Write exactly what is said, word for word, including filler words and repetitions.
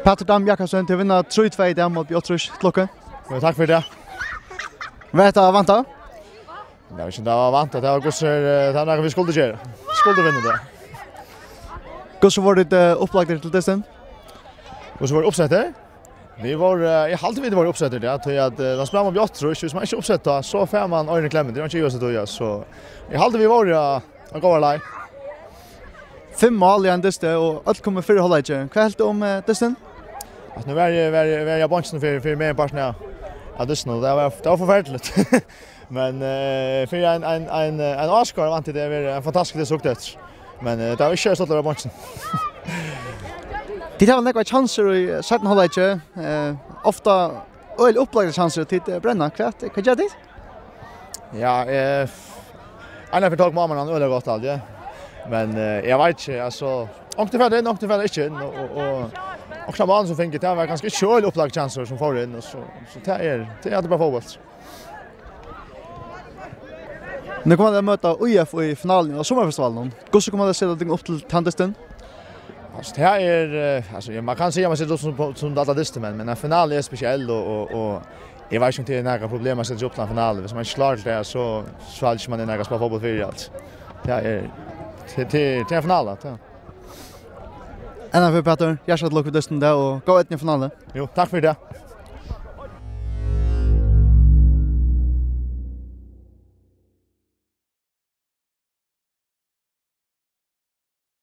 Pætur Dam Jakobsen, tit vinna trý tvey í dag móti B otteogtrýss. Til lukku. Jo, takk fyri tað. Var hetta væntað? Nei, vit skulu hava væntað, tað var hvussu er, eh, tað er nakað vit skuldu gera. Skuldu vinna tað. Hvussu vóru tit, eh, upplagdir til dystin? Hvussu vóru uppsettir? Vit vóru, eh, eg haldi vit vóru uppsettir, ja, tí at, eh, tá spælir man B otteogtrýss, viss man ikki er uppsettur, so fær man oyruni í klemmuna, tað er ikki í oss at toya, so eg haldi vit vóru, ja, á góðari leið. Fimm mál í einum dysti, og øll komu í fyrra hálvleiki. Hvat helt tú um, eh, dystin? At nú var eg, var eg, var eg á beinkinum fyri, fyri meginpartin av, av dystinum, og tað var, tað var forferdiligt. Men, eh, fyri ein, ein, ein, eh, ein áskoðara vænti eg tað verður ein fantastisk dyst at hugsa eftir. Men, eh, tað var ikki stuttligt at vera á beinkinum. Tit hava nógvar kjansir í, eh, seinna hálvleiki, eh, ofta øgiliga upplagdar kjansir, og tit, eh, brenna. Hvat, hvat gera tit? Ja, eh, einaferð tók mamman hann øgiliga gott, alt, ja. Men, eh, eg veit ikki, altso, onkuntíð fara tey inn, onkuntíð fara tey ikki inn, og, og, og okkurt av málunum sum fingu, tað var kanska ikki øgiliga upplagdar kjansir sum fóru inn, og so, so tað er, tað er bara fótbólt. Nú koma tit at møta Í F í finaluni á Summarfestivalinum. Hvussu koma tit at seta tykkum upp til tann dystin? Altso, tað er, eh, altso, ja, man kann siga, man setir upp sum, sum til allar dystir, men, men ein finala er spesiell, og, og, og eg veit ikki, um tað er nakað problem at seta seg upp til ein finala. Viss man ikki er klárur til tað, so, so haldi eg ikki, man er nakað at spæla fótbólt fyri, altso. Tað er, tað, tað, tað er ein finala, tað. Enn ein ferð, Pætur, hjartaliga til lukku við dystin í dag, og góða eydnu í finaluni. Jo, takk fyri tað.